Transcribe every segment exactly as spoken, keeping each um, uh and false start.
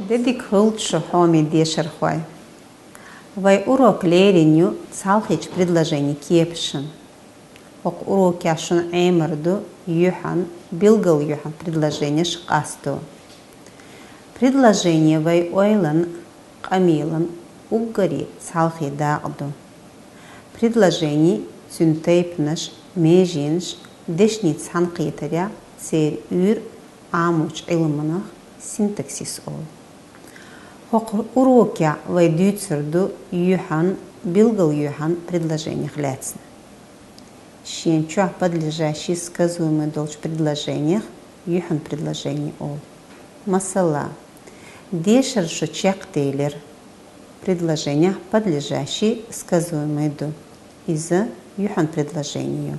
Де дика хуьлда шу, хьоме дешархой! Вай урок лерина ю цхьалхечу предложенийн кепашна. ХӀокху урокехь шуна Ӏемар ду юьхьан, билггал юьхьан предложенеш къасто. Предложени вай ойланан, къамелан уггаре цхьалхе дакъа ду. Предложени, цуьнан тайпанаш, меженаш дешнийн цхьаьнакхетарехь церан уьйр Ӏамочу Ӏилманах синтаксис олу. ХӀокху урокехь вай дуьйцур ду юьхьан, билггал юьхьан предложенех лаьцна. Шен чохь подлежащий, сказуемый долчу предложенех юьхьан предложени олу. Масала, дешар шу чекхделира. Предложенехь подлежащий, сказуемый ду. Иза юьхьан предложени ю.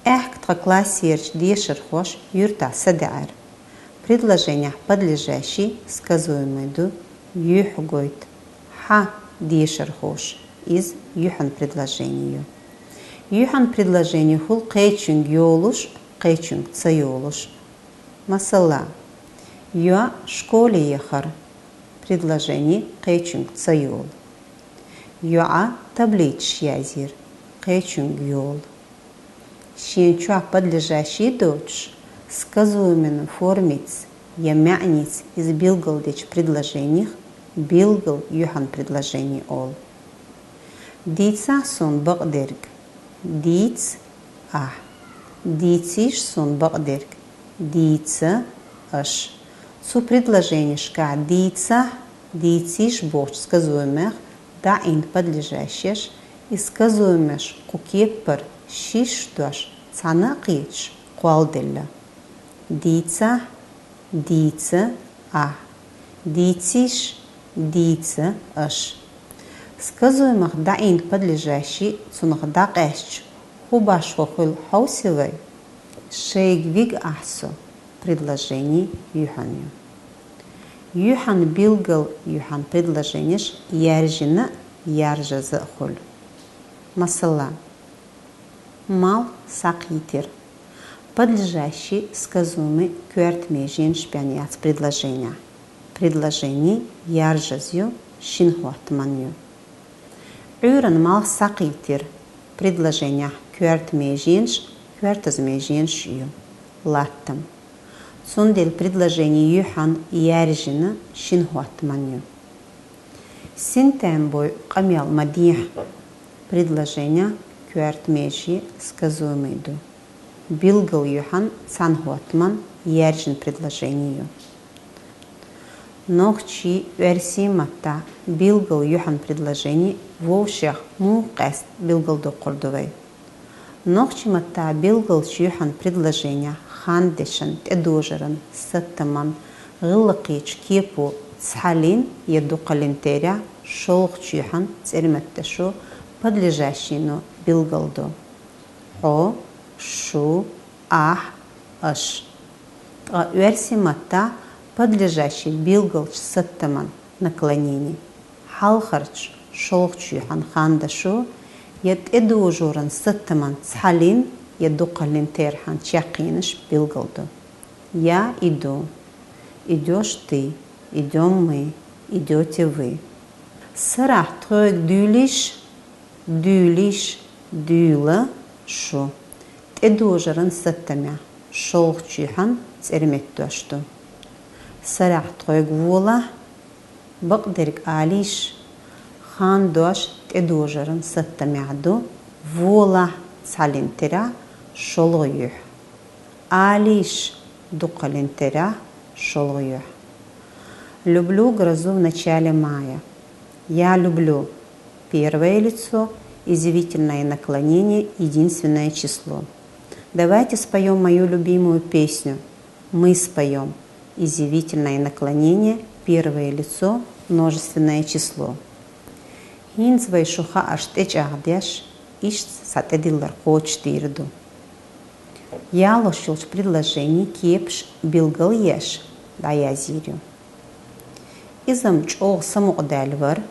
Аьхка тхан классерчу дешархоша юьртахь садаьӀира. Предложенехь подлежащий, сказуемый ду, юьхь гойту. Хьан дешархоша. Иза юьхьан предложени ю. Юьхьан предложени хуьлу кхечуьнга йолуш, кхечуьнга ца йолуш. Масала, йоӀ школе яхара. Предложени кхечуьнга ца йолу. ЙоӀа таблицаш язйира. Кхечуьнга йолу. Шен чохь подлежащий доцуш, сказуемыйн формица я маьӀница иза билгалдечу предложенех билггал юьхьан предложени олу. Дийцахь суна бакъдерг. Дийца ахь. Дийцийша суна бакъдерг. Дийца аша. Цу предложенешкахь дийцахь, дийцийша бохучу сказуемех даӀийна подлежащеш, и сказуемеш кху кепара шишша дош цхьаьна а кхеташ кхолладелла. Дийцахь, дийца ахь. Дийцийша, дийца аша. Сказуемех даӀийна подлежащий цунах дӀакъаьстича, хӀун башхо хуьлу хьовсий вай? Шайга вига ахь со. Предложени юьхьан ю. Юьхьан, билггал юьхьан предложенеш яьржина а, яржаза а хуьлу. Масала, малх схьакхийтира. Подлежащий, сказуемый, коьрта меженаш бен яц предложенехь. Предложени яржаза ю, шина хӀоттаман ю. Ӏуьйранна малх схьакхийтира. Предложенехь коьрта меженаш, коьртаза меженаш ю. Латтам. Цундела предложени юьхьан, яьржина, шина хӀоттаман ю. Синтем бой къамел ма дехьа. Предложенехь коьрта меже сказуемый ду. Билггал юьхьан, цхьаьна хӀоттаман, яьржина предложени ю. Нохчийн, оьрсийн маттахь билггал юьхьан предложени вовшех муха къаьста билгалдоккхур ду вай? Нохчийн маттахь билггалчу юьхьан предложенехь хандешан, тӀедожаран, саттаман, гӀиллакхечу кепо цхьаллин я дукхаллин терахь шолгӀачу юьхьан цӀерметдашо, подлежащийно билгалдо: хьо, шу, ахь, аша. Ткъа оьрсийн маттахь подлежащий билггалчу саттаман, наклонение, хьалхарчу, шолгӀачу юьхьан хандашо я тӀедожоран саттаман цхьаллин я дукхаллин терахьан чаккхенаш билгалдо. Я иду. Идёшь ты. Идём мы. Идёте вы. Сарахь тхоьга дуьйлийша, дуьйлийша, дуьйла шу. ТӀедожаран саттамехь шолгӀачу юьхьан цӀерметдош ду. Сарахь тхоьга волахь, бакъдерг алийша. Хандош тӀедожаран саттамехь ду, волахь цхьаллин терахь шолгӀа юьхь. Алийша дукхаллин терахь шолгӀа юьхь. Люблю грозу в начале мая. Я люблю. Первое лицо, изъявительное наклонение, единственное число. Давайте споём мою любимую песню. Мы споём. Изъявительное наклонение, первое лицо, множественное число. ХӀинца вай шу хаарш тӀечӀагӀдеш, иштта цхьа тӀедиллар кхочушдийр ду. Ялош йолчу предложенийн кепаш билгал еш дӀаязйийр ю. Иза-м чӀогӀа самукъадаьлла вара.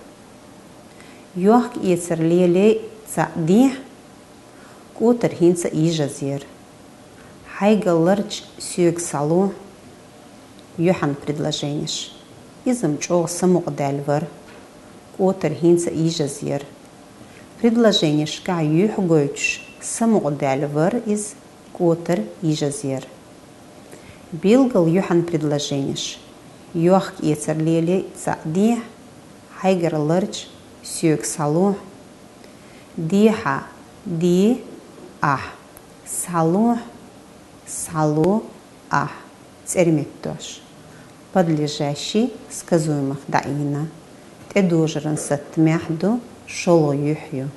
Йохк эцар лелай цхьаъ дехьа, кӀотар хӀинца а йижазъяра. Хьайгалларчу соьга схьало юьхьан предложенеш. Иза-м чӀоагӀа самукъадаьлла вар, кӀотар хӀинца а йижаза яр. Предложенешкахь юьхь гойтуш самукъадаьлла вар иза, кӀотар йижаза яр. Билггал юьхьан предложенеш. Йохк-эцар лелае, цхьаъ дехьа, хьайгара ларча, соьга схьалохьа. Дехьа, де, ахь. Схьалохьа, схьало, ахь. ЦӀерметдош. Подлежащий сказуемых дӀаийна. ТӀедожаран саттамехь ду, шолгӀа юьхь ю.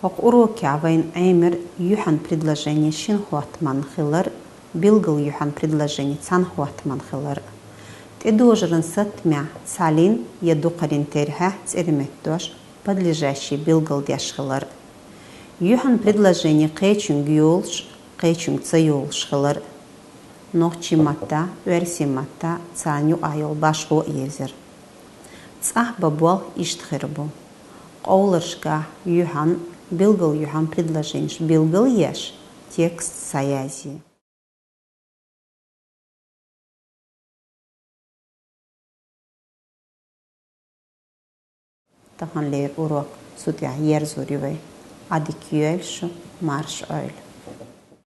ХӀокху урокехь вайна Ӏемира юьхьан предложенеш шина хӀоттаман хилар, билггал юьхьан предложени цхьана хӀоттаман хилар. ТӀедожаран саттамехь цхьаллин я дукхаллин терхьехь цӀерметдош подлежащий билгалдеш хилар. Юьхьан предложени кхечуьнга йолуш, кхечуьнга ца йолуш хилар. Нохчийн маттахь, оьрсийн маттахь царна юкъахь йолу башхо а езар. ЦӀахь бан болх иштта хир бу. Къовларшкахь юьхьан, билггал юьхьан предложенеш билгал а еш, текст схьаязъе. Таханлера урок цу тӀехь ерзор ю вай. Ӏадика йойла шу, марша Ӏойла.